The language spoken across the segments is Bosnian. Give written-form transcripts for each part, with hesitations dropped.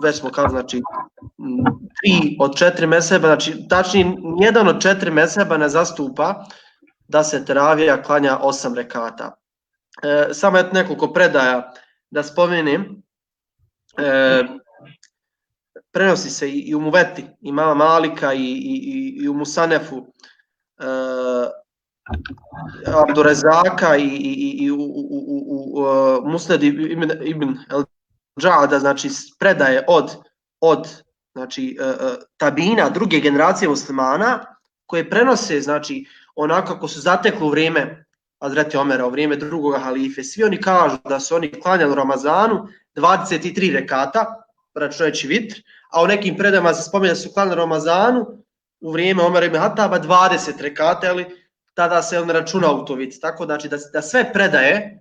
već smo kao znači 3 od 4 mezheba, znači tačnije 1 od 4 mezheba ne zastupa da se teravija klanja 8 rekata. Samo nekoliko predaja da spomenem. Prenosi se i u Muveti, imama Malika i u Musanefu Abdurezaka i u Musned ibn al-Džada, znači predaje od znači, tabina druge generacije muslimana koje prenose znači onako kako su zatekli u vrijeme Hazreti Omera, u vrijeme drugog halife. Svi oni kažu da su oni klanjali u Ramazanu 23 rekata, računajući vitr, a u nekim predajama se spominje da su klanjali u Ramazanu u vrijeme Omera ibn Hataba 20 rekata, ali tada se on računa u to vitr. Tako znači da sve predaje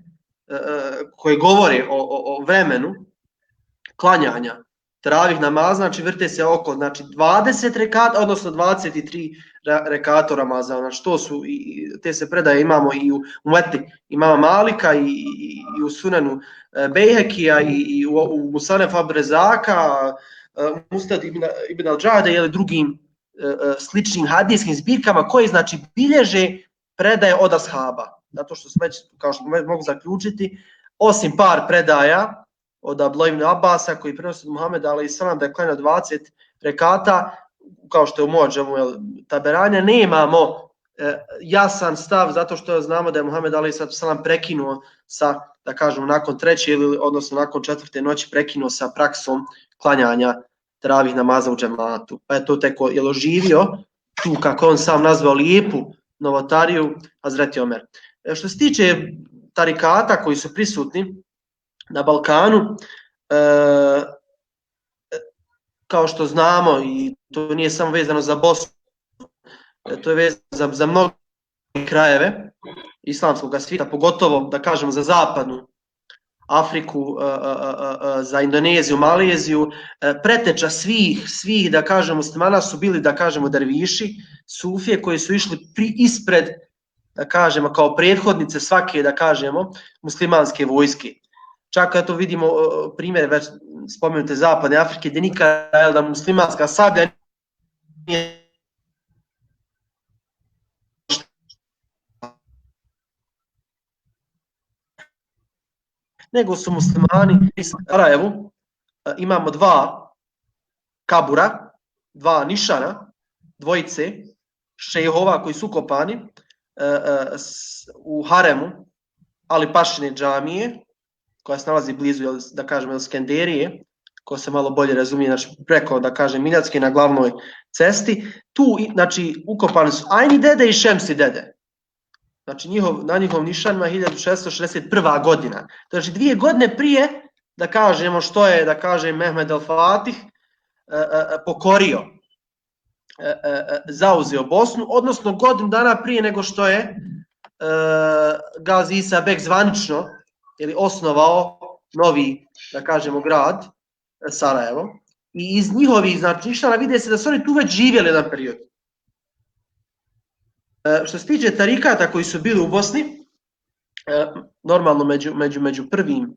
koje govore o vremenu klanjanja teravih namaza, znači vrte se oko znači 20 rekata, odnosno 23 rekata u Ramazanu. Znači to su, te se predaje imamo i u Muveti imama Malika i u Sunanu Bejhekija i u Musanef Abdurezaka, Musnad ibn al-Džade ili drugim sličnim hadijskim zbirkama koje znači bilježe predaje od ashaba. Zato što već, kao što mogu zaključiti, osim par predaja od Abdullah ibn Abasa koji prenosi od Muhameda alejhiselam da je klanjao 20 rekata, kao što je u Muadžamu Taberanja, nemamo jasan stav zato što znamo da je Muhammed alejhiselam prekinuo sa, da kažemo, nakon 3. ili odnosno nakon 4. noći prekinuo sa praksom klanjanja teravih namaza u džematu. Pa je to teko je oživio tu, kako on sam nazvao, lijepu novotariju Hazreti Omer. Što se tiče tarikata koji su prisutni na Balkanu, kao što znamo, i to nije samo vezano za Bosnu, to je vezano za mnoge krajeve islamskog svijeta, pogotovo da kažemo za zapadnu Afriku, za Indoneziju, Maleziju. Preteča svih da kažemo muslimana su bili, da kažemo, derviši, sufije koji su išli ispred, da kažemo, kao prethodnice svake, da kažemo, muslimanske vojske. Čak kada to vidimo primjere već spomenute zapadne Afrike, gdje nikada da muslimanska sablja nije nego su muslimani iz Sarajevu. Imamo 2 kabura, 2 nišana, dvojice šejhova koji su ukopani u haremu Ali Pašine džamije, koja se nalazi blizu, da kažem, Skenderije, ko se malo bolje razumije, znači preko, da kažem, Miljacke na glavnoj cesti. Tu, znači, ukopani su Ajni dede i Šemsi dede. Znači, na njihovom nišanima 1661. godina. Znači, 2 godine prije, da kažemo, što je, da kažem, Mehmed el-Fatih pokorio, zauzeo Bosnu, odnosno godinu dana prije nego što je Gazi Isa Bek zvanično ili osnovao novi, da kažemo, grad Sarajevo. I iz njihovih, znači, nišana vide se da su oni tu već živjeli jedan period. Što se tiče tarikata koji su bili u Bosni, normalno među prvim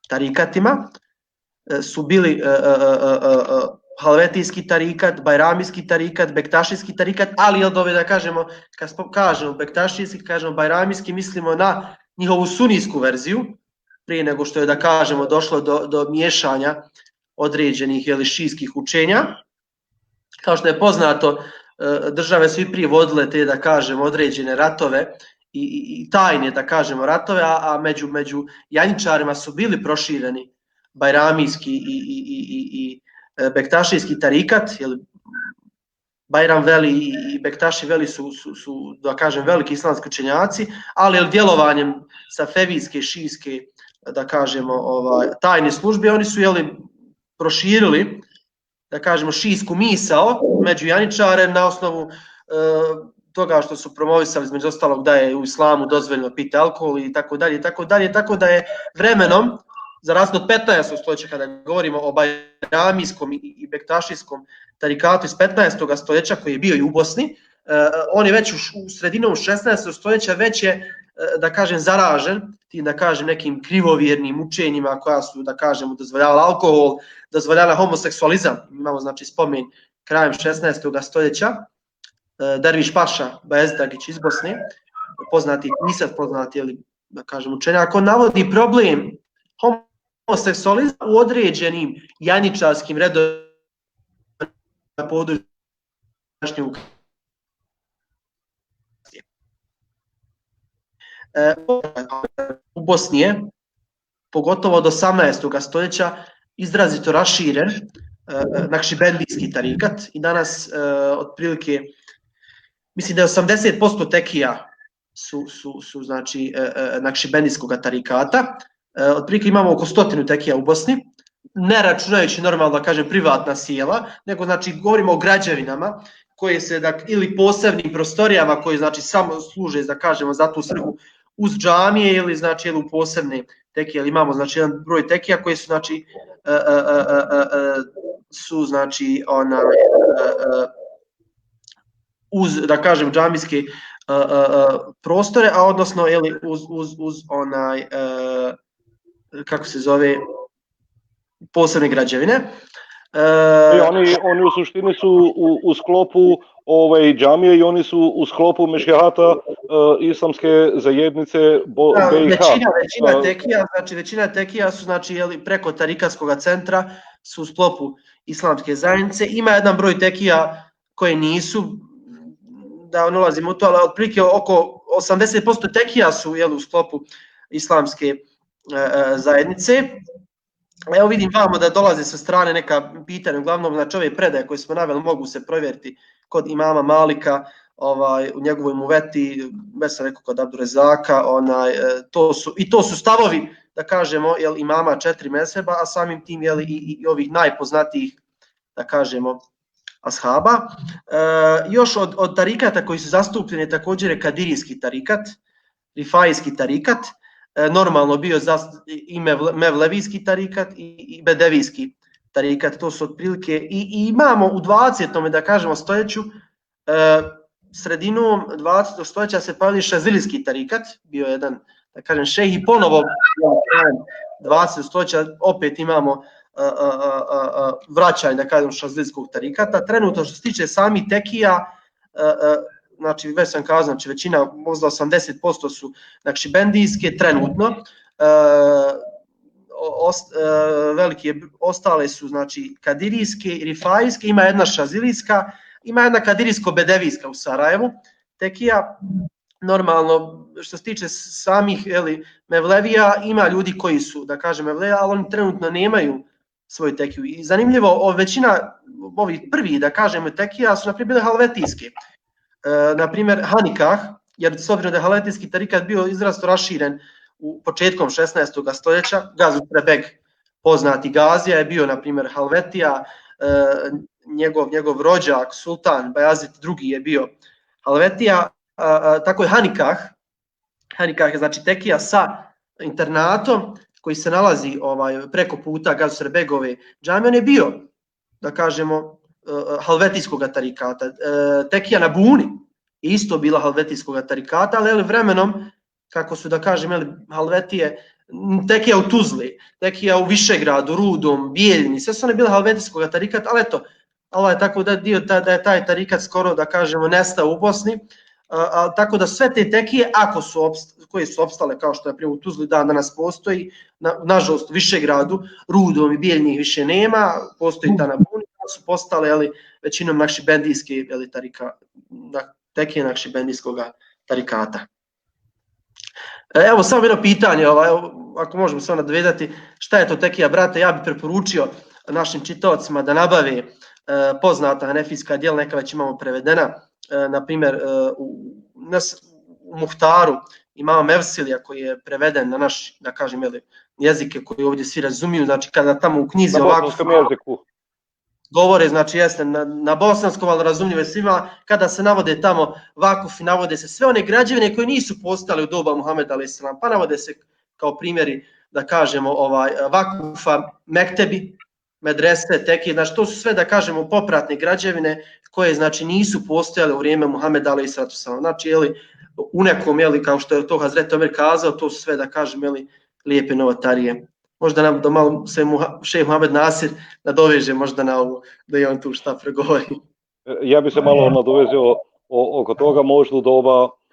tarikatima su bili halvetijski tarikat, bajramijski tarikat, bektašijski tarikat, ali od ove, da kažemo, kad kažemo bektašijski, kažemo bajramijski, mislimo na njihovu sunijsku verziju, prije nego što je, da kažemo, došlo do miješanja određenih šijskih učenja. Kao što je poznato, države su i prije vodile te, da kažemo, određene ratove i tajne, da kažemo, ratove, a među janjičarima su bili prošireni bajramijski i bektašijski tarikat. Bajram Veli i Bektaši Veli su, da kažem, veliki islamski učenjaci, ali djelovanjem safevijske, šijske, da kažemo, tajne službe, oni su proširili, da kažemo, šijsku misao među janjičare na osnovu toga što su promovisali, između ostalog, da je u islamu dozvoljeno piti alkohol i tako dalje, tako da je vremenom, za razliku od 15. stoljeća, kada govorimo o bajramijskom i bektašijskom tarikatu iz 15. stoljeća koji je bio i u Bosni, on je već u sredinom 16. stoljeća već je da kažem, zaražen tim, da kažem, nekim krivovjernim učenjima koja su, da kažemo, dozvoljavala alkohol, dozvoljavala homoseksualizam. Imamo, znači, spomen krajem 16. stoljeća, Derviš Paša Baezdagić iz Bosne, poznati, nisam poznati, ali, da kažem, učenjak, on navodi problem homoseksualizma u određenim janjičarskim redovima na području u Bosni je, pogotovo od 18. stoljeća, izrazito raširen nakšibendijski tarikat i danas otprilike, mislim da je 80% tekija su znači nakšibendijskog tarikata, otprilike imamo oko 100 tekija u Bosni, ne računajući normalno, da kažem, privatna sjela, nego znači govorimo o građevinama koje se, ili posebnim prostorijama koje znači samo služe, da kažemo, za tu svrhu uz džamije ili znači u posebne tekije, ali imamo znači jedan broj tekija koji su znači uz, da kažem, džamijske prostore, a odnosno uz onaj kako se zove, posebne građevine. Oni u suštini su u sklopu džamije i oni su u sklopu mešihata islamske zajednice BiH. Većina tekija su znači preko tarikatskog centra, su u sklopu islamske zajednice. Ima jedan broj tekija koje nisu, da ne ulazimo u to, ali otprilike oko 80% tekija su u sklopu islamske zajednice. Evo vidim vamo da dolaze sa strane neka pitanja, uglavnom znači ove predaje koje smo naveli mogu se provjeriti kod imama Malika, u njegovoj muveti, već sam rekao kod Abdurezaka, to su stavovi, da kažemo, imama 4 mezheba, a samim tim i ovih najpoznatijih, da kažemo, ashaba. Još od tarikata koji su zastupljeni također je kadirijski tarikat, rifajski tarikat, normalno bio i mevlevijski tarikat i bedevijski tarikat, to su otprilike, i imamo u 20. da kažemo stoljeću, sredinom 20. stoljeća se pojavio šazilijski tarikat, bio jedan, da kažem, šejh, i ponovo 20. stoljeća opet imamo vraćanje, da kažem, šazilijskog tarikata. Trenutno što se tiče sami tekija, znači već sam kazao, znači većina, možda 80% su nakšibendijske trenutno, velike ostale su znači kadirijske, rifajske, ima jedna šazilijska, ima jedna kadirijsko-bedevijska u Sarajevu tekija. Normalno, što se tiče samih mevlevija, ima ljudi koji su, da kažem, mevlevija, ali oni trenutno nemaju svoju tekiju. I zanimljivo, većina ovih prvih, da kažemo, tekija su naprimjer halvetijske. Naprimjer Hanikah, jer s obzirom da je halvetijski tarikat bio izrazito raširen početkom 16. stoljeća, Gazi Trebeg, poznati Gazija, je bio, naprimjer, halvetija, njegov rođak, sultan Bajazid II je bio halvetija, tako je Hanikah je znači tekija sa internatom koji se nalazi preko puta Gazi Trebegove džamije, on je bio, da kažemo, halvetijskog tarikata. Tekija na Buni je isto bila halvetijskog tarikata, ali vremenom, kako su, da kažem, halvetije, tekija u Tuzli, tekija u Višegradu, Rudom, Bijeljini, sve su one bile halvetijskog tarikata, ali eto, Allah je tako da je taj tarikat skoro, da kažemo, nestao u Bosni, tako da sve te tekije, koje su opstale, kao što je u Tuzli danas postoji, nažalost u Višegradu, Rudom i Bijeljini više nema, postoji ta na Buni, su postale većinom nakšibendijske tekije nakšibendijskog tarikata. Evo samo jedno pitanje, ako možemo samo nadovedati, šta je to tekija, brate? Ja bih preporučio našim čitaocima da nabave poznata hanefijska djela, neka već imamo prevedena, na primjer u Muhtaru imamo Mevsilija koji je preveden na naš, da kažem, jezike koji ovdje svi razumiju, znači kada tamo u knjizi ovako govore, znači jeste na bosanskom, ali razumljivo je svima, kada se navode tamo vakufi, navode se sve one građevine koje nisu postale u doba Muhameda a.s. pa navode se kao primjeri, da kažemo, vakufa Mektebi, medrese, tekije, znači to su sve da kažemo popratne građevine koje znači nisu postojale u vrijeme Muhameda alejhi salatu vesselam. Znači u nekom kao što je to Hazreti Omer kazao, to su sve da kažem lijepe novotarije. Možda nam da malo se šejh Muhamed Nasir nadoveže možda na ovo, da je on tu šta pregovori. Ja bi se malo nadovezao oko toga, možda u doba